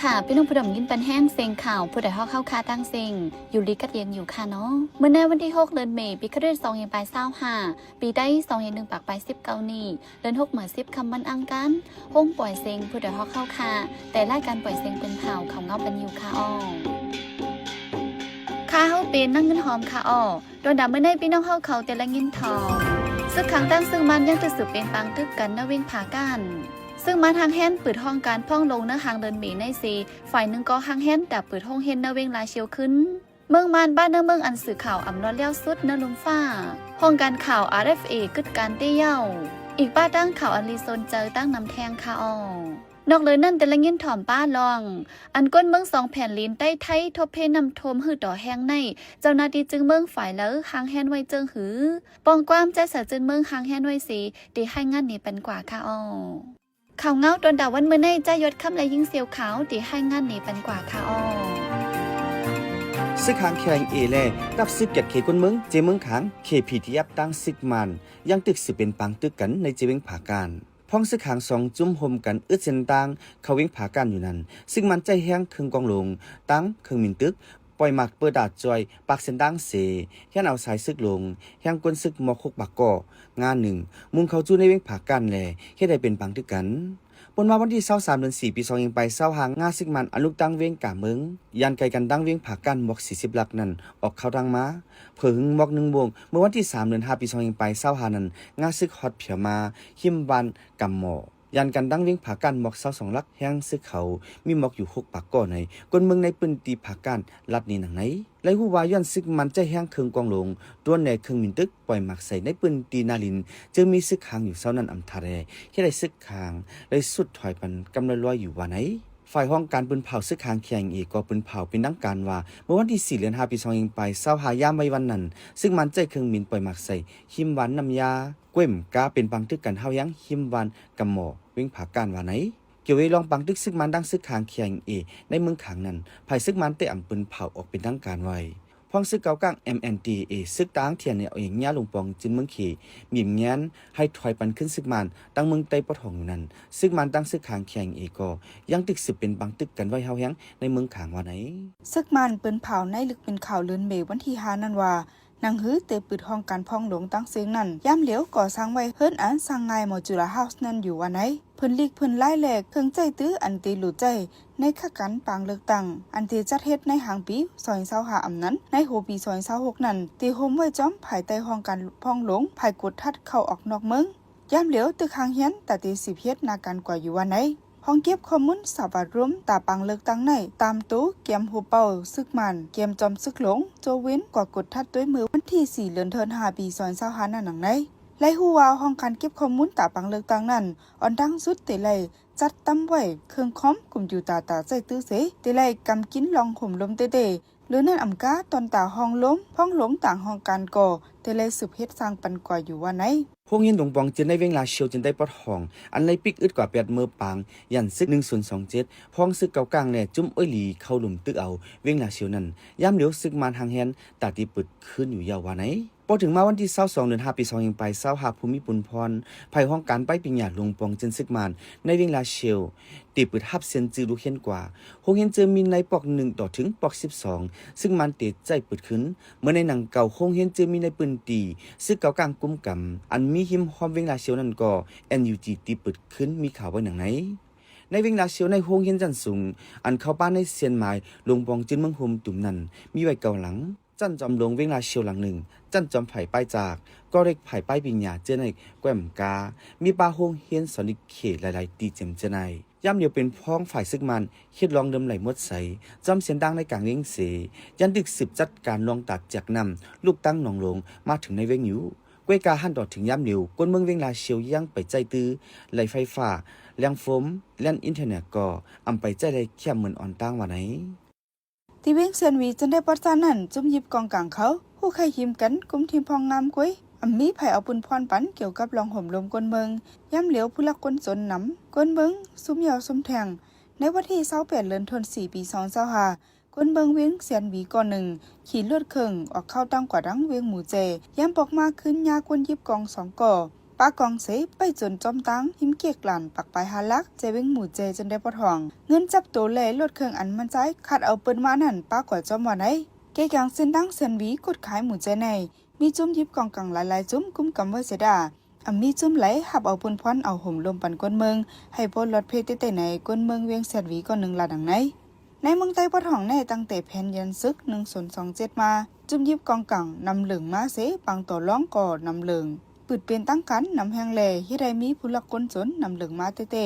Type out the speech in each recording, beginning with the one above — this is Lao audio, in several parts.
ຄ່ະ ພີ່ນ້ອງຜູ້ດຳຍິນປັນແຮງເສັງຂ່າວ ຜູ້ໃດຮອກເຮົາຄ່າຕັ້ງເສັງ ຢູ່ດີກັດເຢັນຢູ່ຄ່ະເນາະ. ມື້ໃນວັນທີຫົກ ເດືອນເມ ປີຄະລິດສອງພັນປາຍຊາວຫ້າ ປີໄຕສອງພັນໜຶ່ງປາຍສິບເກົ້ານີ້ ເດືອນຫົກມາສິບຄ່ຳວັນອັງຄານ ໂຮງປ່ອຍເສັງ ຜູ້ໃດຮອກເຮົາຄ່າ ແຕ່ລາຍການປ່ອຍເສັງເປັນຂ່າວເຂົ້າເງົາກັນຢູ່ຄ່ະອອ. ຂ້າເຮົາເປັນນາງເງິນຫອມຄ່ະອອ. ດວນດາວມື້ໃນ ພີ່ນ້ອງເຮົາເຂົາແຕ່ລະຍິນທອງ ຊຶກຂ້າງຕ່າງຊຶກມານຍັງຈະສືບເປັນປາງຕຶກກັນນະເວງຜາກ້ານ. ຊຶກມານຫາງແຮນປືດຫ້ອງການພອງລົງເນາະ ຫາງເດີນເມໃນເຊ ຝ່າຍໜຶ່ງກໍຫາງແຮນດາບປືດໂຮງຮຽນນະເວງລາຊຽວຂຶ້ນ. ເມືອງມານ ບ້ານເນາເມືອງອັນສື່ຂ່າວອຳລອດແລ້ວສຸດເນາະ ລຸມຟ້າ ຫ້ອງການຂ່າວ ອາຣ໌ເອັຟເອ ກຶດການເຕະເຍົ້າ. ອີກປ້າຕັ້ງຂ່າວອັນລີສົນໃຈຕັ້ງນຳແທງຄ່ະອອ. ນອກເລີຍນັ້ນ ແຕ່ລະຍິນຖອມປ້າລອງ ອັນກົ້ນເມືອງສອງແຜ່ນດິນໃຕ້ໄທທົບເພນ້ຳຖ້ວມຮື້ຕໍ່ແຮງໃນ ເຈົ້າໜ້າທີ່ຈຶງເມືອງຝ່າຍເລີຫາງແຮນໄວ້ເຈີງຫື ປ້ອງກວ້າມ ໃຈສາຈຶນເມືອງຫາງແຮນໄວ້ເຊ ເດຮາຍງານເນປັນກວ່າຄ່ະອອ. ຂ່າວເງົາດວນດາວວັນມື້ໃນ ຈາຍອດຄຳ ແລະ ຍິງເຊວຂາວ ເດຮາຍງານເນປັນກວ່າຄ່ະອອ. ຊຶກຫາງ ເຄ ໄອ ເອ ແລະ ກັບຊຶກກຽດເຂດກົ້ນເມືອງ ເຈເມືອງຂາງ ເຄ ພີ ທີ ເອັຟ ຕ່າງຊຶກມານ ຍັງຕຶກສືບເປັນປາງຕຶກກັນໃນເຈເວງຜາກ້ານ. ພອງຊຶກຫາງສອງຈຸ້ມໂຮມກັນອຶດເສັ້ນທາງເຂົ້າເວງຜາກ້ານຢູ່ນັ້ນ ຊຶກມານໃຊ້ແຮງເຄື່ອງກອງຫຼວງ ຕາງເຄື່ອງບິນຕຶກ ປ່ອຍໝາກເປີດດາດຈ່ອຍປາກເສັ້ນທາງເຊ ແຮນເອົາສາຍຊຶກຫຼວງ ແຮງກົນຊຶກມອກຫົກປາກກໍ ງາໜຶ່ງ ມຸ່ງເຂົ້າສູ່ໃນເວງຜາກ້ານ ແລະ ເຮັດໃຫ້ເປັນປາງຕຶກກັນ. ປົນມາວັນທີຊາວສາມ ເດືອນສີ່ ປີສອງພັນປາຍຊາວຫ້າ ງາຊຶກມານອາລຸກຕາງເວງກາເມືອງ ຢ້ານໃກ້ກັນຕາງເວງຜາກ້ານ ມອກສີ່ສິບຫຼັກນັ້ນ ອອກຂ່າວທາງມາ ເຜີງມອກໜຶ່ງໂມງ ເມື່ອວັນທີສາມ ເດືອນຫ້າ ປີສອງພັນປາຍຊາວຫ້ານັ້ນ ງາຊຶກຮອດເຜວມາ ຮິມບ້ານກຳໝໍ ຢ້ານກັນຕາງເວງຜາກ້ານ ມອກຊາວສອງຫຼັກ ແຮງຊຶກເຂົາມີມອກຢູ່ຫົກປາກກໍໃນ ກົ້ນເມືອງໃນພື້ນທີ່ຜາກ້ານ ລັດນີ້ໜັງໃນ. ໄດ້ຮູ້ວ່າຍ້ອນຊຶກມານໃຊ້ແຮງເຄື່ອງກອງຫຼວງ ໂດຣນ ແລະ ເຄື່ອງບິນຕຶກ ປ່ອຍໝາກໃສ່ໃນພື້ນທີ່ນາລິນ ຈຶ່ງມີຊຶກຫາງຢູ່ເຊົານັ້ນອຳທາດ ແລະ ເຮັດໃຫ້ຊຶກຫາງໄດ້ຊຸດຖອຍປັນກຳລອຍໆຢູ່ວ່າໃນ. ຝ່າຍຫ້ອງການປືນເຜົາຊຶກຫາງ ເຄ ໄອ ເອ ກໍປືນເຜົາເປັນທາງການວ່າ ເມື່ອວັນທີສີ່ ເດືອນຫ້າ ປີສອງພັນປາຍຊາວຫ້າ ຍາມໄວວານນັ້ນ ຊຶກມານໃຊ້ເຄື່ອງບິນປ່ອຍໝາກໃສ່ ຮິມບ້ານນ້ຳຢາ ແຂວງກຳ ເປັນປາງຕຶກກັນເຮົາແຮງ ຮິມບ້ານກຳໝໍ ເວງຜາກ້ານວ່າໃນ. ກ່ຽວກັບເລື່ອງປາງຕຶກຊຶກມານ ທາງຊຶກຫາງ ເຄ ໄອ ເອ ໃນເມືອງຂາງນັ້ນ ຝ່າຍຊຶກມານໄດ້ອຳປືນເຜົາອອກເປັນທາງການໄວ້. ພອງຊຶກເກົ້າກ້າງ ເອັມ ເອັນ ທີ ເອ ຊຶກຕາງ ທີ ເອັນ ເອັລ ເອ ຍາຫຼົງປອງ ຈຶນເມືອງເຄ ມີມແງນໃຫ້ຖອຍປັນຄືນຊຶກມານ ຕາງເມືອງໃຕ້ປະທ້ອງຢູ່ນັ້ນ ຊຶກມານ ທາງຊຶກຫາງ ເຄ ໄອ ເອ ກໍຍັງຕຶກສືບເປັນປາງຕຶກກັນໄວ້ເຮົາແຮງໃນເມືອງຂາງວ່າໃນ. ຊຶກມານປືນເຜົາໃນລຶກເປັນຂ່າວເດືອນເມ ວັນທີຫ້ານັ້ນວ່າ ໜັງຫືເຕະປຶດຫ້ອງການພອງຫຼວງຕ່າງເຊງນັ້ນ ຍາມຫຼຽວກໍ່ສ້າງໄວ້ເຮືອນອັນສ້າງງ່າຍ ໂມຈູລາເຮົາສ໌ ນັ້ນຢູ່ວ່າໃນ. ພື້ນລິກພື້ນລາຍ ແລະ ເຄື່ອງໃຊ້ຕື້ອັນເຕະຫຼູດໃຊ້ໃນຂະການປາງເລືອກຕັ້ງ ອັນເຕະຈັດເຮັດໃນຫາງປີສອງພັນຊາວຫ້າ ອຳນັ້ນ ໃນຫົວປີສອງພັນຊາວຫົກນັ້ນ ເຕະໂຮມໄວ້ຈອມພາຍໃຕ້ຫ້ອງການພອງຫຼວງ ພາຍກົດທັດເຂົ້າອອກນອກເມືອງ. ຍາມຫຼຽວຕຶກຫາງຮຽນຕາເຕະສືບເຮັດໜ້າການກວ່າຢູ່ວ່າໃນ. ຫ້ອງເກັບຂໍ້ມູນສະຫວັດລົມຕາປາງເລືອກຕັ້ງໃນ ຕາມໂຕແກມຮູບເປົ້າຊຶກມານ ແກມຈອມຊຶກຫຼວງ ໂຈວິນ ກວ່າກົດທັດດ້ວຍເມື່ອວັນທີສີ່ ເດືອນ ເດືອນຫ້າ ປີສອງພັນຊາວຫ້ານັ້ນໜັງໃນ. ໄດ້ຮູ້ວ່າຫ້ອງການເກັບຂໍ້ມູນຕາປາງເລືອກຕັ້ງນັ້ນ ອອນທາງສຸດເຕໄລຈັດຕຳໄວ້ເຄື່ອງຄອມ ຄອມພິວເຕີຕາໃຊ້ຕື້ເສ ເຕໄລກຳກິນລອງໂຮມລົມເຕເຕ ຫຼືນັ້ນອຳກາ ຕອນຕາຫ້ອງລົມ ພອງຫຼວງຕ່າງຫ້ອງການກໍເຕໄລສືບເຮັດສ້າງປັນກວ່າຢູ່ວ່າໃນ. ໂຮງຮຽນຫຼົງປອງຈຶນໃນເວງລາຊຽວ ຈຶນໄດ້ປະທ້ອງ ອັນໄດ້ປິກອຶດກວ່າແປດເມີປາງ ຢ້ານຊຶກໜຶ່ງສູນສອງເຈັດ ພອງຊຶກເກົ້າກ້າງ ແລະ ຈຸ້ມເອີຍຫຼີເຂົ້າລຸມຕຶກເອົາເວງລາຊຽວນັ້ນ ຍາມຫຼຽວຊຶກມານຫາງແຮນຕາທີ່ປຶດຄືນຢູ່ເຍົາວ່າໃນ. ພໍເຖິງມາວັນທີຊາວສອງ ເດືອນຫ້າ ປີສອງພັນຊາວຫ້າ ຜູ້ມີປຸນພອນ ພາຍຫ້ອງການປາຍປີຍາຫຼົງປອງຈຶນຊຶກມານໃນເວງລາຊຽວ ເຕປຶດຮັບເຊັນຈື່ລູກຮຽນກວ່າ ໂຮງຮຽນເຈີມີໃນປອກໜຶ່ງຕໍ່ເຖິງປອກສິບສອງ ຊຶກມານເຕໃຈປຶດຄືນ. ເມື່ອໃນໜັງເກົ່າ ໂຮງຮຽນເຈີມີໃນພື້ນທີ່ຊຶກເກົ້າກ້າງກຸມກຳ ອັນມີຮິມຮ່ອມເວງລາຊຽວນັ້ນກໍ ເອັນ ຢູ ຈີ ເຕປຶດຄືນ ມີຂ່າວໄວ້ໜັງໃນ. ໃນເວງລາຊຽວ ໃນໂຮງຮຽນຊັ້ນສູງ ອັນເຂົ້າປ່າໃນຊຽນໝາຍ ຫຼົງປອງຈຶນເມືອງໂຮມຕຸມນັ້ນ ມີໄວ້ເກົ້າຫຼັງ. ຊັ້ນຈອມຫຼວງເວງລາຊຽວຫຼັງໜຶ່ງ, ຊັ້ນຈອມໄພປາຍຈາກ, ກໍເລັກໄພປາຍປີຍາເຈີໃນແຂວງກາ, ມີປ່າໂຮງຮຽນສອນລິເຂດຫຼາຍໆຕີເຈັມເຈີໃນ. ຍາມດຽວເປັນພ້ອງຝ່າຍຊຶກມານເຂດລອງເດີມໄຫຼໝົດໃສ, ຈອມເສັ້ນທາງໃນກາງວຽງເສ, ຍັງຕຶກສືບຈັດການລອງຕາກແຈກນ້ຳ ລູກຕັ້ງໜອງຫຼວງ ມາເຖິງໃນວຽງຢູ່. ກວຍກາຫັ້ນຕໍ່ເຖິງຍາມດຽວ ຄົນເມືອງວຽງລາຊຽວຍັງໄປໃຊ້ຕື້ໄລໄຟຟ້າ, ແລງໂຟມ, ແລນອິນເຕີເນັດກໍອຳໄປໃຊ້ໄດ້ແຄ່ເໝືອນອ່ອນຕ່າງວ່າໃນ. ທີ່ວຽງແສນຫວີ ຈັນໄດປາສານັ້ນ ຈຸ້ມຢິບກອງກາງເຂົາ ຮູ້ໄຄຫິມກັນ ກຸ່ມທີມພອງງາມກວຍ ອຳມີໃຜເອົາປຸນພອນປັນ ກ່ຽວກັບລອງໂຮມລົມຄົນເມືອງ ຍາມຫຼຽວຜູ້ລັກຄົນຈົນນຳ ຄົນເມືອງຊຸມເຍົາຊຸມແທງ. ໃນວັນທີຊາວແປດ ເດືອນທັນວາ ປີສອງພັນຊາວຫ້າ ຄົນເມືອງວຽງແສນຫວີ ກໍໜຶ່ງ ຂີ່ລົດເຄື່ອງອອກເຂົ້າຕ່າງກວ່າດັງວຽງໝູແຈ ຍາມປອກມາຄືນຍາຄົນຢິບກອງສອງກໍ ປາກອງເສ ໄປຈົນຈອມຕາງ ຮິມເກກລານ ປາກປາຍຫ້າຫຼັກ ໃຈເວັງໝູເຈ ຈັນແດປະທອງ. ເງິນຈັບໂຕ ແລະ ລົດເຄື່ອງອັນມັນຊາຍ ຄັດເອົາເປີດມານັ້ນ ປາກວາດຈອມວ່າໃນ ເກກາງເສັ້ນທາງແຊນວີ ກົດຂາຍໝູເຈໃນ ມີຈຸ້ມຢິບກອງກາງຫຼາຍໆຈຸ້ມ ກຸມກຳໄວ້ເສດາ ອຳມີຈຸ້ມໄຫຼ ຮັບເອົາປຸນພອນ ເອົາໂຮມລົມປັນກວນເມືອງ ໃຫ້ບໍ່ລອດເພດເຕເຕໃນ ກວນເມືອງວຽງແຊນວີ ກ່ອນໜຶ່ງລາດດັ່ງໃນ. ໃນເມືອງໃຕ້ປະທ້ອງແນ່ ຕັ້ງແຕ່ແຜ່ນຍານສຶກ ໜຶ່ງສູນສອງເຈັດມາ ຈຸ້ມຢິບກອງກາງນຳເລີງມາເສ ປາງຕໍ່ລອງກໍນຳເລີງ ປືດເປັນຕັ້ງກັນນຳແຮງແລ ເຮັດໃຫ້ມີຜູ້ລັກຄົນຈົນນຳເລີງມາເຕເຕ.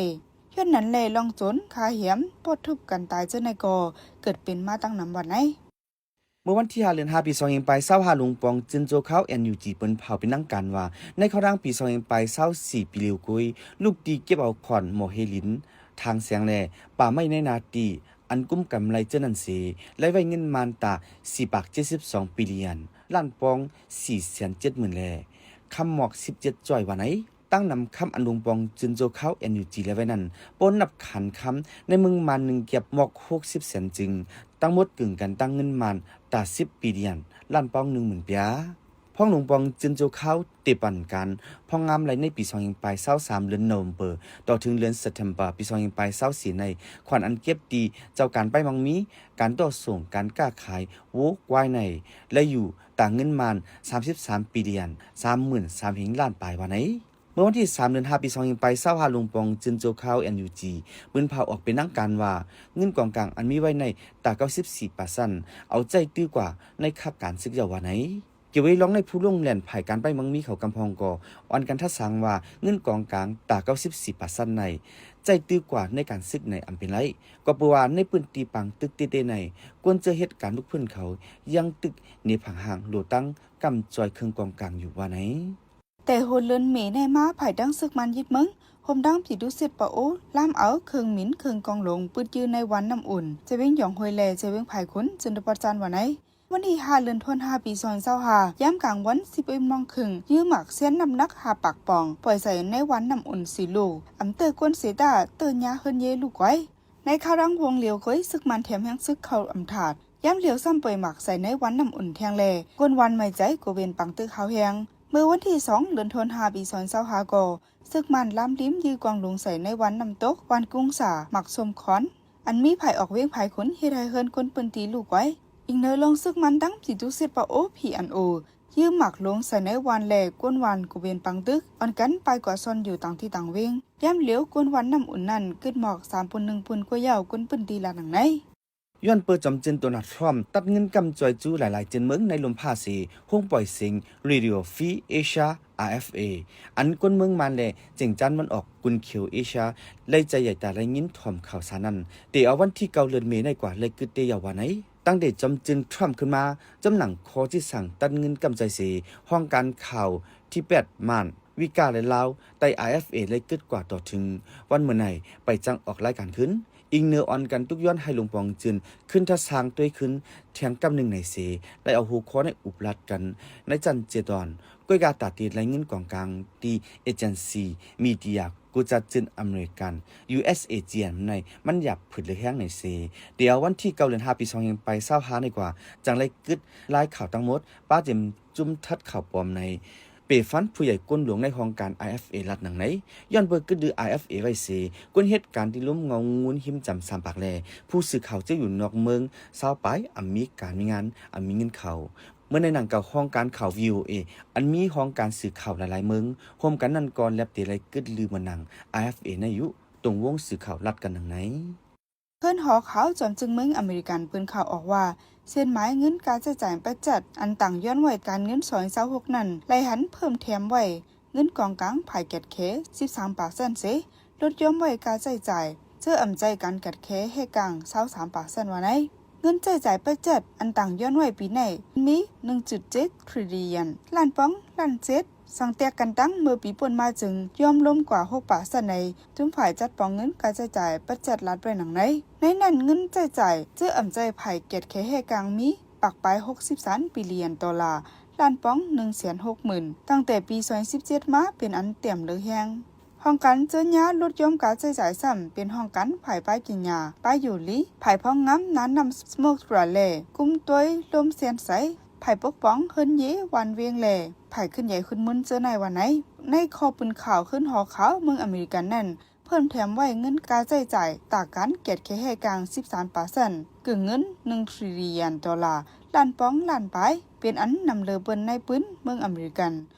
ຍ້ອນນັ້ນແລ ລອງໂຈນ ຄາແຮມ ປອດທຸບກັນຕາຍເຈົ້າໃນກໍເກີດເປັນມາຕັ້ງນຳວັດໃນ. ເມື່ອວັນທີຫ້າ ເດືອນຫ້າ ປີສອງພັນປາຍຊາວຫ້າ ລຸງປອງ ຈຶນໂຈຄາວ ເອັນຢູຈີ ເປີນເຜົາເປັນທາງການວ່າ ໃນເຂົ້າທາງປີສອງພັນປາຍຊາວສີ່ ປີລິວກຸຍ ລູກຕີເກັບເອົາຂອນ ໝໍເຮລິນ ທາງແສງ ແລະ ປ່າໄມ້ໃນນາຕີ ອັນກຸມກຳໄລ່ເຈົ້ານັ້ນເສ ໄລ່ໄວ້ເງິນມານຕາ ສີ່ປາກເຈັດສິບສອງປີລຽນ ລ້ານປອງ ສີ່ແສນເຈັດໝື່ນ ແລະ ຄຳໝອກ ສິບເຈັດຈ້ອຍ ວ່າໃນ. ຕັ້ງນຳຄຳອັນລຸງປອງ ຈຶນໂຈຄາວ ເອັນຢູຈີ ໄລ່ໄວ້ນັ້ນ ປ້ອນນັບຂັນຄຳໃນເມືອງມານ ໜຶ່ງກຽບໝອກ ຫົກສິບແສນຈຶ່ງ ທັງໝົດກຶງກັນຕັ້ງເງິນມານຕາ ສິບປີລຽນ ລ້ານປອງ ໜຶ່ງໝື່ນປຽ. ພອງລຸງປອງ ຈຶນໂຈຄາວ ເຕປານການພອງງາມໄລໃນປີສອງພັນປາຍຊາວສາມ ເດືອນໂນເວັມເປີ ຕໍ່ເຖິງເດືອນເຊັບເທັມເປີ ປີສອງພັນປາຍຊາວສີ່ໃນ ຂວັນອັນເກັບຕີເຈົ້າການປ້າຍມັງມີ ການຕໍ່ສົ່ງ ການຄ້າຂາຍ ໂວ ກວາຍໃນ ແລະ ຢູ່ຕາເງິນມານ ສາມສິບສາມປີລຽນ ສາມໝື່ນສາມເຮັງລ້ານປາຍ ວ່າໃນ. ເມື່ອວັນທີສາມ ເດືອນຫ້າ ປີສອງພັນປາຍຊາວຫ້າ ລຸງປອງ ຈຶນໂຈຄາວ ເອັນຢູຈີ ເປີນເຜົາອອກເປັນທາງການວ່າ ເງິນກອງກາງອັນມີໄວ້ໃນຕາ ເກົ້າສິບສີ່ປາເຊັນ ເອົາໃຊ້ຕື່ກວ່າໃນຄາບການຊຶກເຈົ້າ ວ່າໃນ. ເກວເວລອງໃນຜູ້ລົງແລ່ນຝ່າຍການປ້າຍມັງມີເຂົາກຳພອງກໍ ອ່ອນກັນທັດສາງວ່າ ເງິນກອງກາງຕາ ເກົ້າສິບສີ່ປາເຊັນໃນ ໃຊ້ຕື່ກວ່າໃນການຊຶກໃນອຳເປັນໄລ ກໍເພາະວ່າໃນພື້ນທີ່ປາງຕຶກເຕເຕໃນ ກວນເຈີເຫດການລຸກພື້ນເຂົາ ຍັງຕຶກເນພັງຮ່າງໂລຕັງ ກຳຈ່ອຍເຄື່ອງກອງກາງຢູ່ ວ່າໃນ. ແຕ່ຫົວເດືອນເມໃນມາ ພາຍຫຼັງເຊິ່ງມັນຍຶດເມືອງ ໂຮມທັງປີຕຸເສດປະໂອ ລາມເອົາເຄື່ອງມິນເຄື່ອງກອງຫຼົງ ປຶດຢືນໃນວັນນ້ຳອຸ່ນ ໃຈເວັງຢອງຫ້ວຍ ແລະ ໃຈເວັງພາຍຂຸນ ເຊິ່ງໄດ້ປະຈານວ່າໃນ. ວັນທີຫ້າ ເດືອນທັນວາ ປີສອງພັນຊາວຫ້າ ຍາມກາງວັນ ສິບເອັດໂມງເຄິ່ງ ຢືມໝາກຊຽນນ້ຳໜັກ ຫ້າປາກປອງ ປ່ອຍໃສ່ໃນວັນນ້ຳອຸ່ນ ສີ່ລູກ ອຳເຕີກວນເສດາ ເຕີຍາເຮືອນເຢລູກໄວ້. ໃນຄາວຫຼັງວົງຫຼຽວກົຍ ເຊິ່ງມັນແຖມແຮງຊຶກເຂົ້າອຳທາດ ຍາມຫຼຽວຊ້ຳປ່ອຍໝາກໃສ່ໃນວັນນ້ຳອຸ່ນແທງແລ ກວນວັນໄມ້ໃຈ ກວເວັນປັງຕຶກຮາວແຮງ. ເມື່ອວັນທີສອງ ເດືອນທັນວາ ປີສອງພັນຊາວຫ້າກໍ ເຊິ່ງມັນລາມລິມຢືມກອງຫຼົງໃສ່ໃນວັນນ້ຳຕົກ ວັນກຸງສາ ໝາກຊົມຄອນ ອັນມີພາຍອອກເວັງພາຍຂຸນ ເຮັດໃຫ້ເຮືອນຄົນພື້ນທີ່ລູກໄວ້. ອີງເນີລອງເຊິ່ງມັນທັງປີຕຸເສດປະໂອ ພີເອັນໂອ ຢືມໝາກຫຼົງໃສ່ໃນວັນແລ ກວນວັນກວເວັນປັງຕຶກ ອ່ອນກັນໄປກວາດຊ່ອນຢູ່ຕ່າງທີ່ຕ່າງເວັງ. ຍາມຫຼຽວກວນວັນນ້ຳອຸ່ນນັ້ນ ກຶດໝອກສາມປຸນໜຶ່ງປຸນກວ່າເຍົາ ຄົນພື້ນທີ່ລາດໜັງໃນ. ຍ້ອນເປີຈອມເຈີນໂດນັລທຣອມ ຕັດເງິນກຳຈ່ອຍຈູຫຼາຍໆເຈີນເມືອງໃນລົມຟ້າເສ ໂຮງປ່ອຍສຽງ Radio Free Asia ອາ ເອັຟ ເອ ອັນຄົນເມືອງມານແລ ເຈັງຈານວັນອອກກຸນຂຽວເອເຊຍ ໄດ້ໃຈໃຫຍ່ຕາໄດ້ຍິນຖ່ອມຂ່າວສານນັ້ນ ແຕ່ເອົາວັນທີເກົ້າ ເດືອນເມໃນກວ່າ ແລະ ກຶດເຕເຍົາວ່າໃນ. ຕັ້ງແຕ່ຈອມເຈີນທຣອມຂຶ້ນມາ ຈຳໜັງຂໍ້ທີ່ສັ່ງຕັດເງິນກຳຈ່ອຍເສ ຫ້ອງການຂ່າວທີແປດ ມານ ວິກາ ແລະ ລາວ ໃຕ້ ອາ ເອັຟ ເອ ໄດ້ກຶດກວ່າຕໍ່ເຖິງວັນມື້ໃນ ໄປຈັ່ງອອກລາຍການຄືນ. ອີງເນີອອນກັນຕຸກຍ້ອນໃຫ້ຫຼວງປອງເຈີນ ຂຶ້ນທະສາງຕົວເອງຄືນແທງກຳໜຶ່ງໃນເສ ໄດ້ເອົາຫົວຂໍ້ໃນອຸບລັດກັນໃນຈັນເຈຕອນ ກ້ອຍກາຕາຕີໄລເງິນກອງກາງທີ່ເອເຈນຊີມີເດຍກູຈາເຈີນອາເມລິກັນ ຢູເອສເອ ໃນມັນຢາບຜຶດເຫຼືອແຮງໃນເສ ແຕ່ເອົາວັນທີເກົ້າ ເດືອນຫ້າ ປີສອງພັນຊາວຫ້າໃນກວ່າ ຈັ່ງໄດ້ກຶດລາຍຂ່າວທັງໝົດ ປາເຕັມ ຈຸ້ມທັດຂ່າວປອມໃນ ເປຟັນຜູ້ໃຫຍ່ກົ້ນຫຼວງໃນຫ້ອງການ ອາ ເອັຟ ເອ ລັດໜັງໃນ ຍ້ອນເບີກຶດດື ອາ ເອັຟ ເອ ໄວ້ເສ ກວນເຫດການທີ່ລົ້ມເງົາງູນຫິມຈຳສາມປາກແລ ຜູ້ສື່ຂ່າວເຈົ້າຢູ່ນອກເມືອງຊາວປາຍ ອຳມີການມີງານ ອຳມີເງິນເຂົ້າ. ເມື່ອໃນໜັງກ່າວ ຫ້ອງການຂ່າວ ວີ ໂອ ເອ ອັນມີຫ້ອງການສື່ຂ່າວຫຼາຍໆເມືອງ ໂຮມກັນນັ້ນກໍແລບເຕໄລກຶດລືເມືອງໜັງ ອາ ເອັຟ ເອ ໃນຢູ່ ຕົງວົງສື່ຂ່າວລັດກັນໜັງໃນ. ເຮືອນຫໍຂ່າວຈອມຈຶ່ງເມືອງອາເມລິກັນເປີນຂ່າວອອກວ່າ ເສັ້ນໝາຍເງິນກາໃຊ້ຈ່າຍບັດເຈັດ ອັນຕັ້ງຍ້ອນໄວ້ການເງິນສອງພັນຊາວຫົກນັ້ນ ໄລ່ຫັນເພີ່ມແຖມໄວ້ເງິນກອງກາງຝ່າຍກຽດແຂ ສິບສາມປາເຊັນເສ ລົດຢ່ອມໄວ້ກາໃຊ້ຈ່າຍ ເຈີອຳໃຈການກຽດແຂແຮກກາງ ຊາວສາມປາເຊັນ ວ່າໃນ. ເງິນໃຊ້ຈ່າຍບັດເຈັດ ອັນຕັ້ງຍ້ອນໄວ້ປີໃນ ມີ ໜຶ່ງຈຸດເຈັດ ທຣິລຽນ ລ້ານປອງ ລ້ານເຈັດ ສັງແຕກກັນຕັ້ງເມື່ອປີປົນມາ ຈຶ່ງຍອມລົມກວ່າຫົກປາເຊັນໃນ ຈຸ້ມຝ່າຍຈັດປອງເງິນກາໃຊ້ຈ່າຍບັດເຈັດລັດໄວ້ໜັງໃນ. ໃນນັ້ນເງິນໃຊ້ຈ່າຍເຈີອຳໃຈຝ່າຍກຽດແຂແຮກກາງມີ ປາກປາຍຫົກສິບສາມບິລຽນໂດລາ ລ້ານປອງ ໜຶ່ງແສນຫົກໝື່ນ ຕັ້ງແຕ່ປີສອງພັນສິບເຈັດມາ ເປັນອັນແຕ້ມເລີກແຮງ. ຫ້ອງການເຈີຍາລົດຢ່ອມກາໃຊ້ຈ່າຍຊ້ຳ ເປັນຫ້ອງການຝ່າຍປາຍກິນຍາ ປາຍຢູ່ລີ ຝ່າຍພອງງາມ ນານ້ຳ ສະໂມກຕຣາ ແລະ ກຸ່ມໂຕຍລົມແຊນໄຊ ຝ່າຍປົກປ້ອງເຮືອນເຢ ວານວຽງ ແລະ ຝ່າຍເຄື່ອນໄຫວຂຶ້ນເມືອງເຈີໄນວ່າໃນ. ໃນຂໍ້ປືນຂ່າວຄືນຫໍຂາວເມືອງອາເມລິກັນນັ້ນ ເພີ່ມແຖມໄວ້ເງິນຄ່າໃຊ້ຈ່າຍຕາການກຽດແຂແຮກກາງສິບສາມເປີເຊັນ ເກີນເງິນໜຶ່ງທຣິລຍອນໂດລາ ລ້ານປອງລ້ານປາຍ ເປັນອັນນຳເລີເບິ່ນນາຍປືນເມືອງອາເມລິກັນ.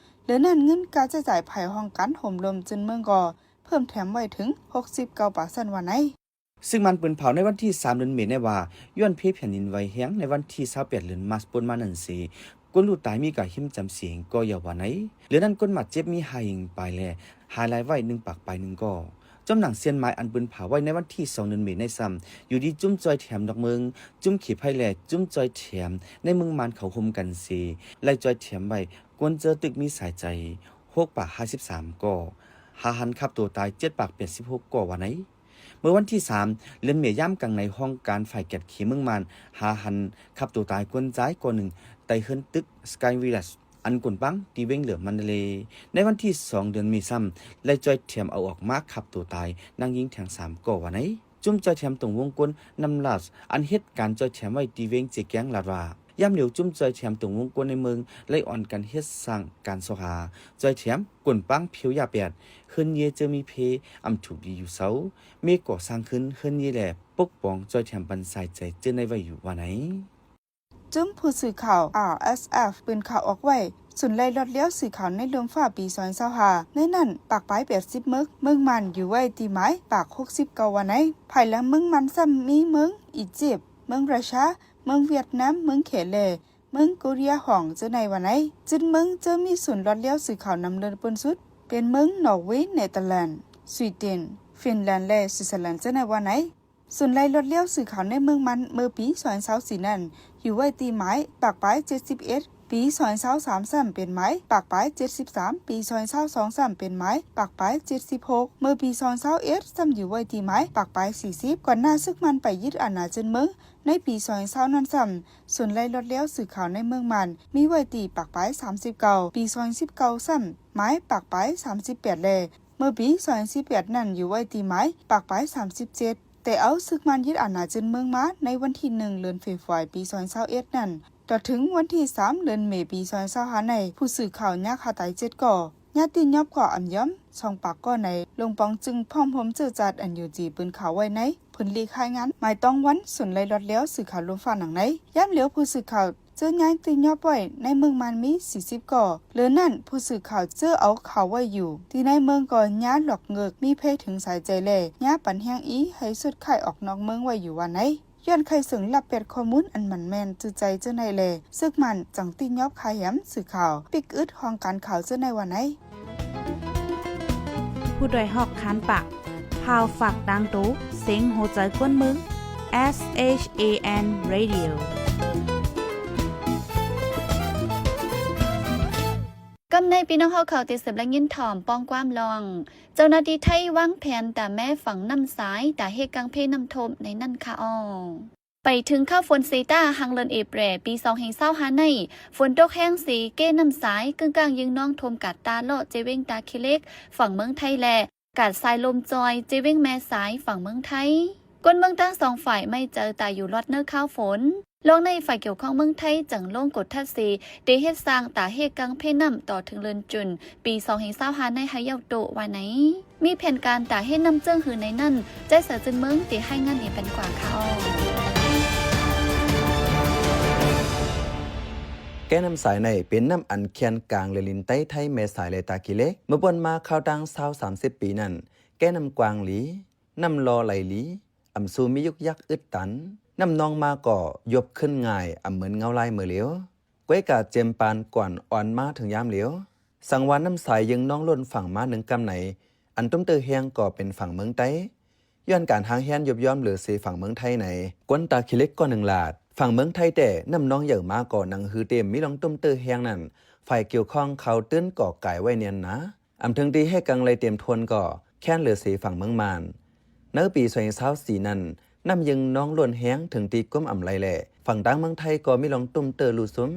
ເຫຼືອນັ້ນເງິນຄ່າໃຊ້ຈ່າຍພາຍຫ້ອງການໂຮມລົມຈືນເມືອງກໍເພີ່ມແຖມໄວ້ເຖິງຫົກສິບເກົ້າເປີເຊັນວ່າໃນ. ຊຶ່ງມັນປືນເຜົາໃນວັນທີສາມເດືອນເມໃນວ່າ ຍ້ອນເພແຜ່ນດິນໄຫວແຮງໃນວັນທີຊາວແປດເດືອນມາສປົນມານັ້ນເສ ຄົນຮູ້ຕາຍມີກາຫິມຈຳສຽງກໍຢ່າວ່າໃນ. ເຫຼືອນັ້ນຄົນບາດເຈັບມີຫ້າແຫ່ງປາຍ ແລະ ຫາຍລາຍໄວ້ໜຶ່ງປາກປາຍໜຶ່ງກໍ. ຈອມໜັງຊຽນໝາຍອັນປືນເຜົາໄວ້ໃນວັນທີສອງເດືອນເມໃນຊ້ຳ ຢູ່ດີຈຸ້ມຈ່ອຍແຖມນອກເມືອງ, ຈຸ້ມເຂດໄພ ແລະ ຈຸ້ມຈ່ອຍແຖມໃນເມືອງມານເຂົ້າໂຮມກັນເສ ໄລ່ຈ່ອຍແຖມໄວ້ ຄົນເຈີຕຶກມີສາຍໃຈຫົກປາກຫ້າສິບສາມກໍ, ຫາຫັນຂ້າໂຕຕາຍເຈັດປາກແປດສິບຫົກກໍວ່າໃນ. ເມື່ອວັນທີສາມເດືອນເມ ຍາມກາງໃນ ຫ້ອງການຝ່າຍກຽດແຂເມືອງມານ ຫາຫັນຂ້າໂຕຕາຍຄົນຊາຍກໍໜຶ່ງ ໃຕ້ເຮືອນຕຶກ Sky Village ອັນກວ້າງຂວາງ ທີ່ແຂວງຫຼວງມັນດາເລ. ໃນວັນທີສອງເດືອນເມຊ້ຳ ໄລ່ຈ່ອຍແຖມເອົາອອກມາຂ້າໂຕຕາຍນາງຍິງແທງສາມກໍວ່າໃນ. ຈຸ້ມຈ່ອຍແຖມຕົງວົງກົ້ນນ້ຳລາດ ອັນເຮັດການຈ່ອຍແຖມໄວ້ທີ່ແຂວງເຊແກງ ລາດວ່າ ຍາມຫຼຽວຈຸ້ມຈ່ອຍແຖມຕົງວົງກົ້ນໃນເມືອງ ໄລ່ອ່ອນກັນເຮັດສ້າງການຊອກຫາ ຈ່ອຍແຖມ ກວ້າງຂວາງເພັວຢາແປດ ເຮືອນເຢເຈີມີເພ ອຳຖືກດີຢູ່ເຊົາ ເມກໍ່ສ້າງຄືນເຮືອນເຢ ແລະ ປົກປ້ອງຈ່ອຍແຖມປັນສາຍໃຈເຈີໃນໄວ້ຢູ່ວ່າໃນ. ຈຸ້ມຜູ້ສື່ຂ່າວ RSF ປືນຂ່າວອອກໄວ້ ສູນໄລ່ລອດລຽວສື່ຂ່າວໃນລົມຟ້າປີສອງພັນຊາວຫ້າ ໃນນັ້ນປາກປາຍແປດສິບເມືອງ, ເມືອງມານຢູ່ໄວ້ທີ່ໝາຍປາກຫົກສິບເກົ້າວ່າໃນ. ພາຍຫຼັງເມືອງມານຊ້ຳມີເມືອງອີຢິບ, ເມືອງຣັດເຊຍ, ເມືອງຫວຽດນາມ, ເມືອງແຂກ ແລະ ເມືອງໂກເຣຍຫ້ອງເຈີໃນວ່າໃນ. ເຈັດເມືອງເຈີມີສູນລອດລຽວສື່ຂ່າວນຳເລີເບິ່ນສຸດ ເປັນເມືອງນໍເວ, ເນເຕີແລນ, ສະວີເດັນ, ຟິນແລນ ແລະ ສະວິດເຊີແລນເຈີໃນວ່າໃນ. ສູນໄລ່ລອດລຽວສື່ຂ່າວໃນເມືອງມານເມື່ອປີສອງພັນຊາວສີ່ນັ້ນ ຢູ່ໄວ້ທີ່ໝາຍປາກປາຍເຈັດສິບເອັດ, ປີສອງພັນຊາວສາມຊ້ຳເປັນໝາຍປາກປາຍເຈັດສິບສາມ, ປີສອງພັນຊາວສອງຊ້ຳເປັນໝາຍປາກປາຍເຈັດສິບຫົກ, ເມື່ອປີສອງພັນຊາວເອັດຊ້ຳຢູ່ໄວ້ທີ່ໝາຍປາກປາຍສີ່ສິບ. ກ່ອນໜ້າເຊິ່ງມັນໄປຍຶດອານາເຈີນເມືອງ ໃນປີສອງພັນຊາວນັ້ນຊ້ຳ ສູນໄລ່ລອດລຽວສື່ຂ່າວໃນເມືອງມານມີໄວ້ທີ່ປາກປາຍສາມສິບເກົ້າ, ປີສອງພັນສິບເກົ້າຊ້ຳໝາຍປາກປາຍສາມສິບແປດ ແລະ ເມື່ອປີສອງພັນສິບແປດນັ້ນຢູ່ໄວ້ທີ່ໝາຍປາກປາຍສາມສິບເຈັດ. ແຕ່ເອົາເຊິ່ງມັນຍຶດອານາເຈີນເມືອງມາໃນວັນທີໜຶ່ງເດືອນເຟບຣວາຣີປີສອງພັນຊາວເອັດນັ້ນ ຕໍ່ເຖິງວັນທີສາມເດືອນເມປີສອງພັນຊາວຫ້າໃນ ຜູ້ສື່ຂ່າວຍາຂ້າຕາຍເຈັດກໍ, ຍາຕິຍອບກໍອຳຍອມສອງປາກກໍໃນ ລົງປອງຈຶ່ງພ້ອມໂຮມເຈີຈັດ NUG ປືນຂ່າວໄວ້ໃນ ເພິ່ນລີກຮາຍງານໝາຍຕ້ອງວັນສູນໄລ່ລອດແລ້ວສື່ຂ່າວລົມຟ້າໜັງໃນ. ຍາມຫຼຽວຜູ້ສື່ຂ່າວເຈີຍາຕິຍອບໄວ້ໃນເມືອງມານມີສີ່ສິບກໍ, ເຫຼືອນັ້ນຜູ້ສື່ຂ່າວເຈີເອົາຂ່າວໄວ້ຢູ່ທີ່ໃນເມືອງກໍຍາຫຼອກເງີກມີໄພເຖິງສາຍໃຈແລ ຍາປັນແຮງອີໃຫ້ສຸດຄ້າຍອອກນອກເມືອງໄວ້ຢູ່ວ່າໃນ. ຍ້ອນໄຄເຊິ່ງລັບແປດຂໍ້ມູນອັນໝັ້ນແມ່ນຈື່ໃຈເຈົ້າໃນແລ ເຊິ່ງມັນຈັ່ງຕິຍອບຄາແຮມສື່ຂ່າວ ປິກອຶດຫ້ອງການຂ່າວເຈົ້າໃນວ່າໃນ. ຜູ້ດອຍຮອກຄານປາກ ຂ່າວຝາກຕ່າງໂຕ ເສັງຫົວໃຈຄົນເມືອງ SHAN Radio. ກຳໃນພີ່ນ້ອງເຮົາເຂົ້າຕິດຕາມແລະຍິນຖອມປ້ອງຄວາມລອງ ເຈົ້າໜ້າທີ່ໄທວາງແຜນຕາແມຝັ່ງນ້ຳສາຍ ຕາເຮກກາງເພນ້ຳຖ້ວມໃນນັ້ນຄະອໍ. ໄປເຖິງຂ່າວຝົນເຊຕາ ຫາງເດືອນເອເປຣປີສອງພັນຊາວຫ້າໃນ ຝົນຕົກແຮງເຊເກນ້ຳສາຍ ກຶ້ງກ້າງຍິງນອງຖ້ວມກາດຕາເລາະ ເຈເວັງຕາຂີ້ເຫຼັກ ຝັ່ງເມືອງໄທ ແລະ ກາດຊາຍລົມຈອຍ ເຈເວັງແມ່ສາຍ ຝັ່ງເມືອງໄທ. ຄົນເມືອງທັງສອງຝ່າຍໄມ່ເຈີຕາຢູ່ລອດເນີຂ່າວຝົນ. ລອງໃນຝ່າຍກ່ຽວຂ້ອງເມືອງໄທຈັ່ງລົງກົດທັດເຊ ເດເຮັດສ້າງຕາເຮກກາງເພນ້ຳຕໍ່ເຖິງເດືອນຈຸນປີສອງພັນຊາວຫ້າໃນໃຫ້ເຍົາໂຕວ່າໃນ. ມີແຜນການຕາເຮັດນ້ຳເຈິ້ງຄືໃນນັ້ນ ໃຈສາຍເຈີນເມືອງເດໃຫ້ງານນີ້ເປັນກວ່າຂ່າວ. ແກ້ນ້ຳສາຍໃນເປັນນ້ຳອັນແຄນກາງແລນດິນໃຕ້ໄທແມ່ສາຍ ແລະ ຕາຂີ້ເຫຼັກ. ເມື່ອປ່ອນມາຄາວຕັ້ງຊາວສາມສິບປີນັ້ນ ແກ້ນ້ຳກວ້າງຫຼີ, ນ້ຳຫຼໍ່ໄຫຼຫຼີ, ອຳຊູມີຍຸກຍັກອຶດຕັນ, ນ້ຳນອງມາກໍຢົບຂຶ້ນງ່າຍ ອຳເໝີນເງົາລາຍເມີຫຼຽວ. ກ້ວຍກາເຈັມປານກ່ອນອ່ອນມາເຖິງຍາມຫຼຽວ. ສັງວານນ້ຳສາຍຍຶງນອງລົ້ນຝັ່ງມາໜຶ່ງກຳໃນ ອັນຕຸ້ມເຕີແຮງກໍເປັນຝັ່ງເມືອງໃຕ້ ຍ້ອນການຫາງແຮນຍຸບຍອມເຫຼືອເສຝັ່ງເມືອງໄທໃນ. ຄົນຕາຂີ້ເຫຼັກກໍໜຶ່ງລາດ ຝັ່ງເມືອງໄທແຕ່ນ້ຳນອງໃຫຍ່ມາກໍໜັງຮືເຕັມມີລອງຕຸ້ມເຕີແຮງນັ້ນ ຝ່າຍກ່ຽວຂ້ອງເຂົາຕື່ນກໍກາຍໄວ້ແໜ້ນໜາ. ອຳເຖິງທີ່ເຮກກັງໄລ່ເຕັມທົນກໍແຄນເຫຼືອເສຝັ່ງເມືອງມານ. ໃນປີສອງພັນຊາວສີ່ນັ້ນ ນ້ຳຍຶງນອງລົ້ນແຮງເຖິງທີ່ກົມອຳໄລແລະ ຝັ່ງຕ່າງເມືອງໄທກໍມີລອງຕຸ້ມເຕີຫຼູ່ຊຸມ.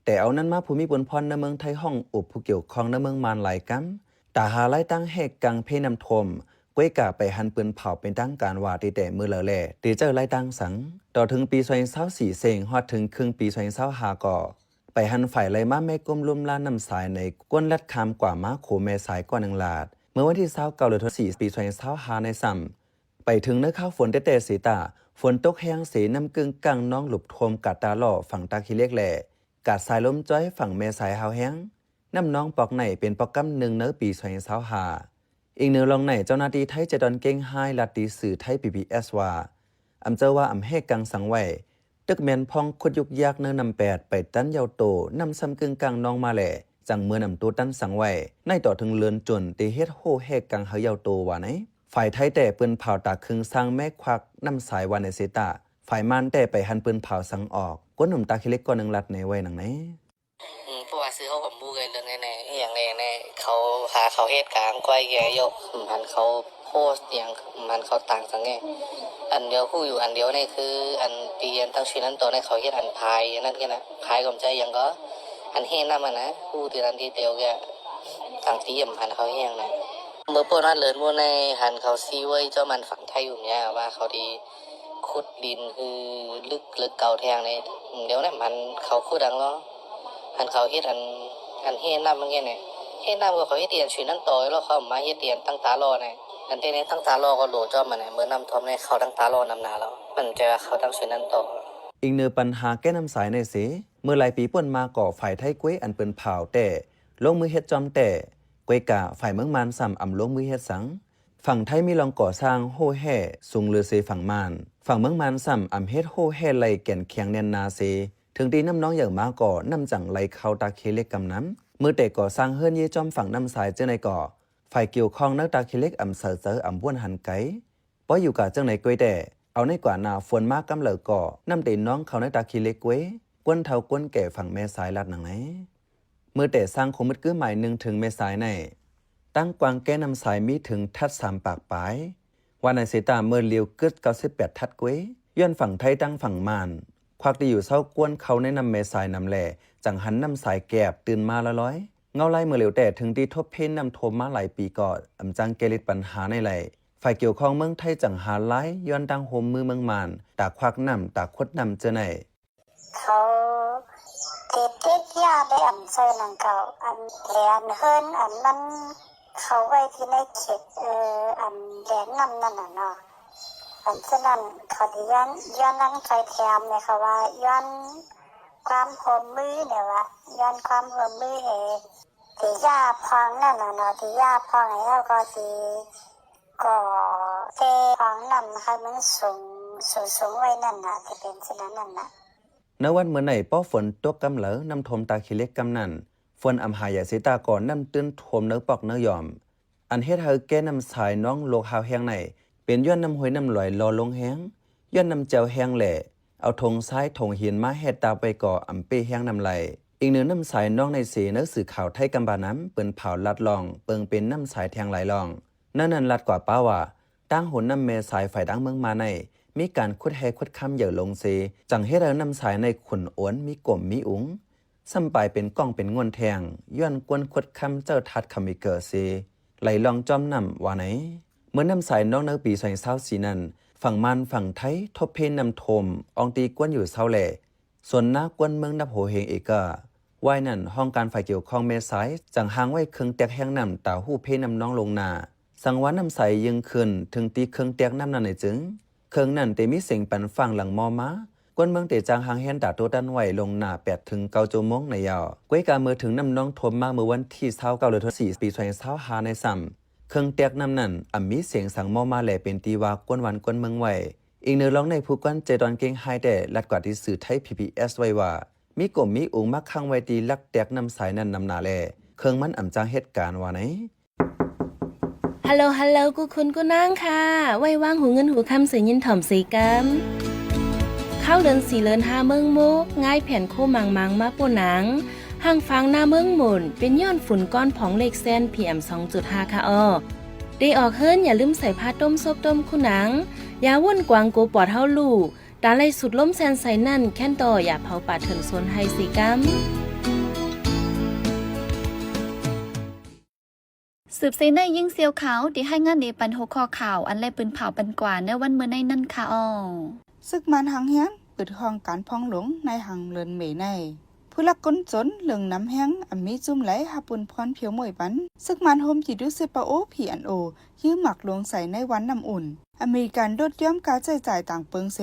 ແຕ່ເອົານັ້ນມາ ຜູ້ມີບຸນພອນໃນເມືອງໄທຮ້ອງອຸບຜູ້ກ່ຽວຂ້ອງໃນເມືອງມານຫຼາຍກຳ ຕາຫາລາຍຕັ້ງເຮກກາງເພນ້ຳຖ້ວມ ກ້ວຍກາໄປຫັນປືນເຜົາເປັນທາງການວ່າຕິແຕ່ມື້ລາວແລ ຕິເຈີລາຍຕັ້ງສັງ. ຕໍ່ເຖິງປີສອງພັນຊາວສີ່ເສັງຮອດເຖິງເຄິ່ງປີສອງພັນຊາວຫ້າກໍ ໄປຫັນຝາຍໄຫຼມາແມ່ກົມລຸ່ມລານ້ຳສາຍໃນ ກວນລັດຂ້າມກວ່າມາໂຂງແມ່ສາຍກ້ອນໜຶ່ງລາດ. ເມື່ອວັນທີຊາວເກົ້າ ເດືອນ ສິບ ປີສອງພັນຊາວຫ້າໃນຊ້ຳ ໄປເຖິງໃນຄາວຝົນແຕ້ໆເສຍຕາ ຝົນຕົກແຮງເສ ນ້ຳກຶ້ງກ້າງນອງຫຼຸບຖ້ວມກາດຕາລໍ້ຝັ່ງຕາຂີ້ເຫຼັກ ແລະ ກາດສາຍລົມຈອຍຝັ່ງແມ່ສາຍຮາວແຮງ. ນ້ຳນອງປອກໃນເປັນປອກກຳໜຶ່ງໃນປີສອງພັນຊາວຫ້າ. ອີງເໜືອລ່ອງໃນ ເຈົ້າໜ້າທີ່ໄທເຈຕອນເກັ່ງໄຮ ລັດຕິສື່ໄທ ພີພີເອສ ວ່າ ອຳເຈີວ່າອຳເຮກາງສັງໄວ້ ຕຶກແມ່ນພອງຂຸດຍຸກຍາກເນີນນ້ຳແປດໄປຕັນເຍົາໂຕ ນ້ຳຊ້ຳກຶ້ງກ້າງນອງມາແລ ຈັ່ງເມີນຳໂຕຕັນສັງໄວ້ ໃນຕໍ່ເຖິງເລີນຈົນ ເຕເຮັດໂຮແຮກາງເຮີເຍົາໂຕ ວ່າໃນ. ຝ່າຍໄທແຕ່ປືນເຜົາຕາຄຶງສ້າງແມ່ຄວັກນ້ຳສາຍ ວ່າໃນເສຕາ ຝ່າຍມານແຕ່ໄປຫັນປືນເຜົາສັງອອກ. ກວນໜຸ່ມຕາຂີ້ເຫຼັກກ້ອນໜຶ່ງລັດໃນໄວ້ໜັງໃນ. ອືມ ເພາະວ່າຊື່ເຮົາກໍບໍ່ຮູ້ເລື່ອງໃນ ອີ່ຫຍັງແນ່ໆ ເຂົາຫາເຂົາເຮັດກາງກ້ອຍແກ່ໂຍ ອືມ ອັນເຂົາໂພສຫຍັງ ອືມ ອັນເຂົາຕັ້ງສັງແນ່ ອັນດຽວຮູ້ຢູ່ອັນດຽວນີ້ຄື ອັນຕີອັນຕັ້ງຊື່ນັ້ນໂຕໃນເຂົາເຮັດອັນພາຍອັນນັ້ນແຄ່ນະ ພາຍກໍບໍ່ໃຈຫຍັງກໍ ອັນເຮັດນຳຫັ້ນນະ ຮູ້ທີ່ນັ້ນທີ່ດຽວແກ່ ຕັ້ງຕີອັນເຂົາເຮັດຫຍັງນະ ເມື່ອປົນຫັ້ນເລີນໝູ່ໃນ ຫັ້ນເຂົາຊີ້ເວີຍຈອມອັນຝັ່ງໄທຢູ່ເມຍວ່າເຂົາດີ ຂຸດດິນຄືລຶກເລິກເກົ່າແທ້ງເດ້. ດຽວນັ້ນມັນເຂົາຂຸດອັງລໍ ອັນເຂົາເຮັດອັນ ອັນເຮນ້ຳມັນແກ່ນີ້ ເຮນ້ຳກໍເຂົາເຮັດອີ່ອັນຊື່ນັ້ນຕໍ່ແລ້ວ ເຂົາມາເຮັດອີ່ອັນຕັ້ງຕາລໍ້ນີ້ ອັນແຕ່ນີ້ຕັ້ງຕາລໍ້ກໍໂຫຼຈອມມັນນີ້ ເມື່ອນ້ຳຖ້ວມນີ້ເຂົາຕັ້ງຕາລໍ້ນຳໜ້າແລ້ວ ມັນຈະວ່າເຂົາຕັ້ງຊື່ນັ້ນຕໍ່. ອີງເໜືອປັນຫາແກ້ນ້ຳສາຍໃນເສ ເມື່ອຫຼາຍປີປົນມາກໍຝ່າຍໄທກ້ວຍອັນປືນເຜົາແຕ່ ລົງມືເຮັດຈອມແຕ່ ກ້ວຍກາ ຝ່າຍເມືອງມານຊ້ຳອຳລົງມືເຮັດສັງ. ຝັ່ງໄທມີລ່ອງກໍ່ສ້າງໂຮແຮ່ສູງເຫຼືອເສຝັ່ງມານ, ຝັ່ງເມືອງມານຊ້ຳອຳເຮັດໂຮແຮ່ໄລ່ແກ່ນແຂງແໜ້ນໜາເສ, ເຖິງທີ່ນ້ຳນອງໃຫຍ່ມາກໍນ້ຳຈັ່ງໄຫຼເຂົ້າຕາຂີ້ເຫຼັກກຳນຳ. ເມື່ອແຕ່ກໍ່ສ້າງເຮືອນເຍຈອມຝັ່ງນ້ຳສາຍເຈີໃນກໍ ຝ່າຍກ່ຽວຂ້ອງໃນຕາຂີ້ເຫຼັກອຳໃສ່ໃຈອຳບ່ວນຫັນໄກ. ປ່ອຍຢູ່ກະຈັ່ງໃດກ້ວຍແຕ່ ເອົາໃນກວ່າໜ້າຝົນມາກຳເລີຍກໍ ນ້ຳເຕນອງເຂົ້າໃນຕາຂີ້ເຫຼັກກ້ວຍ ກວນເຖົ້າກວນແກ່ຝັ່ງແມ່ສາຍລາດໜັງໃນ. ເມື່ອແຕ່ສ້າງໂຄງມືດກື້ໝາຍໜຶ່ງເຖິງແມ່ສາຍໃນ ຕັ້ງກວ້າງແກ່ນ້ຳສາຍມີເຖິງທັດສາມປາກປາຍ ວ່າໃນເສຕາເມື່ອຫຼຽວກຶດເກົ້າສິບແປດທັດກ້ວຍ ຍ້ອນຝັ່ງໄທຕັ້ງຝັ່ງມານ ຄວັກທີ່ຢູ່ເຊົາກວນເຂົ້າໃນນ້ຳແມ່ສາຍນຳແລ ຈັ່ງຫັນນ້ຳສາຍແກບຕື່ນມາລອຍໆ ເງົາລາຍເມື່ອຫຼຽວແຕ່ ເຖິງທີ່ທົບເພນ້ຳຖ້ວມມາຫຼາຍປີກໍອຳຈັ່ງແກ້ລິດປັນຫາໃນໄລ ຝ່າຍກ່ຽວຂ້ອງເມືອງໄທຈັ່ງຫາລາຍ ຍ້ອນຕັ້ງໂຮມມືເມືອງມານ ຕາຄວັກນ້ຳ ຕາຂຸດນ້ຳເຈີໃນ. ເຂົາຕິດຕິດຢາໄດ້ອຳເຊີນັງເກົ່າ ອັນແລນເຮືອນ ອັນມັນເຂົ້າໄວ້ທີ່ໃນເຂດ ເອີ ອັນແລນນ້ຳນັ້ນນະເນາະ ອັນສະນັ້ນເຂົາໄດ້ຍ້ອນ ຍ້ອນນຳຊ່ອຍແຖມແມ່ເຂົາວ່າ ຍ້ອນຄວາມຮ່ວມມືແນວວ່າ ຍ້ອນຄວາມຮ່ວມມືໃຫ້ ທີ່ຢາພອງນັ້ນນະເນາະ ທີ່ຢາພອງໃຫ້ເຮົາກໍຊິ ກໍເຕະພອງນ້ຳໃຫ້ມັນສູງ ສູງໆໄວ້ນັ້ນນະ ທີ່ເປັນສະນັ້ນນັ້ນນະ. ໃນວັນມື້ໃນ ພໍຝົນຕົກກຳເລີຍ ນ້ຳຖ້ວມຕາຂີ້ເຫຼັກກຳນັ້ນ ຝົນອຳຫາຢາເສຕາກໍນ້ຳຕື້ນຖ້ວມເນີປອກເນີຢອມ ອັນເຮັດໃຫ້ແກ່ນ້ຳສາຍນອງໂລກຮາວແຮງໃນ ເປັນຍ້ອນນ້ຳຫ້ວຍນ້ຳລອຍຫຼໍ່ລົງແຮງ ຍ້ອນນ້ຳແຈ່ວແຮງແລະ ເອົາຖົງຊາຍຖົງຫີນມາແຮ່ຕາໄວ້ກໍອຳເປ້ແຮງນ້ຳໄຫຼ. ອີງເໜືອນ້ຳສາຍນອງໃນເສ ໃນສື່ຂ່າວໄທກຳບານຳ ເປີ້ນພາວລັດລອງເບິ່ງເປັນນ້ຳສາຍແທງຫຼາຍລ່ອງ. ໃນນັ້ນລັດກວ່າປາວ່າ ຕາງຫົວນ້ຳແມ່ສາຍຝ່າຍດາງເມືອງມາໃນ ມີການຂຸດແຮ່ຂຸດຄຳເຢີ້ລົງເສ ຈັ່ງເຮັດໃຫ້ນ້ຳສາຍໃນຂຸນໂອນ ມີກົມມີອຸງ ຊ້ຳປາຍເປັນກ້ອງເປັນງ່ວນແທງ ຍ້ອນກວນຂຸດຄຳເຈີທາດຄຳມີເກີເສ ໄຫຼລ່ອງຈອມນ້ຳວ່າໃນ. ເມື່ອນ້ຳສາຍນອງໃນປີສອງພັນຊາວສີ່ນັ້ນ ຝັ່ງມານຝັ່ງໄທທົບເພນ້ຳຖ້ວມ ອອງຕີກວນຢູ່ເຊົາແລ ສວນນາກວນເມືອງນັບໂຫເຮງເອເກາ. ວາຍນັ້ນ ຫ້ອງການຝ່າຍກ່ຽວຂ້ອງແມ່ສາຍ ຈັ່ງຫາງໄວ້ເຄື່ອງແຕກແຮງນ້ຳຕາຮູເພນ້ຳນອງລົງໜ້າ. ສັງວານນ້ຳໃສຍິ່ງຂຶ້ນ ເຖິງຕີເຄື່ອງແຕກນ້ຳນັ້ນໃນຈຶ່ງ ເຄື່ອງນັ້ນເຕມີສຽງປັນຟ້າງຫຼັງມໍ່ມາ. ກວນເມືອງເຕຈ້າງຮ່າງແຮນຕາໂຕຕັນໄວ້ລ່ວງໜ້າແປດເຖິງເກົ້າຊົ່ວໂມງໃນຍາວ. ກ້ວຍກາເມື່ອເຖິງນ້ຳນອງຖ້ວມມາເມື່ອວັນທີຊາວເກົ້າ ເດືອນສິບ ປີສອງພັນຊາວຫ້າໃນຊ້ຳ ເຄື່ອງແຕກນ້ຳນັ້ນອຳມີສຽງສັງມໍ່ມາແລເປັນທີ່ວ່າກວນບ້ານກວນເມືອງໄວ້. ອີງເນີລອງໃນຜູ້ກວນເຈຕອນເກັ່ງໄຮແຕ່ລັດກວ່າທີ່ສື່ໄທ ພີພີເອສ ໄວ້ວ່າ ມີກົມມີອຸງມາຂັງໄວ້ທີ່ຫຼັກແຕກນ້ຳສາຍນັ້ນນຳໜ້າແລ ເຄື່ອງມັນອຳຈ້າງເຮັດການວ່າໃນ. ຮັລໂຫຼ ຮັລໂຫຼ ກູ່ຄຸນກູ່ນາງຄ່າ ໄວ້ວາງຫູເງິນຫູຄຳ ເສຍິນຖ່ອມເສກຳ ເຂົ້າເດືອນສີ່ເດືອນຫ້າເມືອງໂມກ ງ່າຍແຜນໂຄມັງມັງມາໂປ້ນາງ ຫ້າງຟາງໜ້າເມືອງໝົນ ເປັນຍ້ອນຝຸ່ນກ້ອນຜອງເລກແຊນ ພີເອັມສອງຈຸດຫ້າ ຄ່າອອກ. ເດອອກເຮືອນ ຢ່າລືມໃສ່ຜ້າຕົ້ມ ສົບຕົ້ມ ຄູນາງ ຢ່າວົນກວາງໂກປອດເຮົາລູກ ຕາໄລ່ສຸດລົມແຊນໃສ່ນັ້ນ ແຄ້ນຕໍ່ຢ່າເຜົາປ່າເຖື່ອນສວນໄຮ່ເສກຳ. ສືບເສໃນ ຍິງສ່ຽວຂາວ ທີ່ໃຫ້ງານເດປັນຫົວຂໍ້ຂ່າວ ອັນແລປືນເຜົາປັນກວ່າໃນວັນມື້ໃນນັ້ນຄ່າອອ. ຊຶກມານຫາງຮຽນ ປຶດຫ້ອງການພອງຫຼວງໃນຫາງເດືອນເມໃນ ຜູ້ ຜູ້ລັກຄົນຈົນເລິ້ງນຳແຮງ ອຳມີຈຸ້ມໄຫຼຮັບບຸນພອນພຽວມ້ວຍປັນ. ເສິກມານໂຮມຈີ່ດູເຊປາໂອ ພີເອັນໂອ ຢື້ໝາກຫຼວງໃສ່ໃນວັນນ້ຳອຸ່ນ. ອາເມລິກັນລົດຢ່ອມກາໃຊ້ຈ່າຍຕ່າງເປິງເສ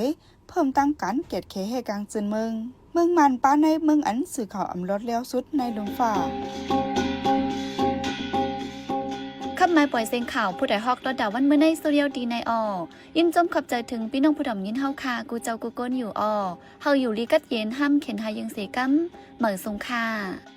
ເພີ່ມຕັ້ງການກຽດແຂແຮ່ກາງຈືນເມືອງ. ເມືອງມ່ານປາໃນເມືອງອັນຊື່ເຂົາອຳລອດແລ້ວສຸດໃນລຸ່ມຟ້າ. ຂັບມາປ່ອຍເສັງຂ່າວ ຜູ້ໃດຮອກລອດດາວັນມື້ໃນ ສະເດຍວດີໃນອໍ ຍິນຊົມຂອບໃຈເຖິງພີ່ນ້ອງຜູ້ດອມຍິນເຮົາຄ່າ ກູເຈົ້າກູກົນຢູ່ອໍ ເຮົາຢູ່ລີກັດເຢັນ ຫ້າມເຂັນຫາຍິງເສກຳ ເໝີສູງຄ່າ.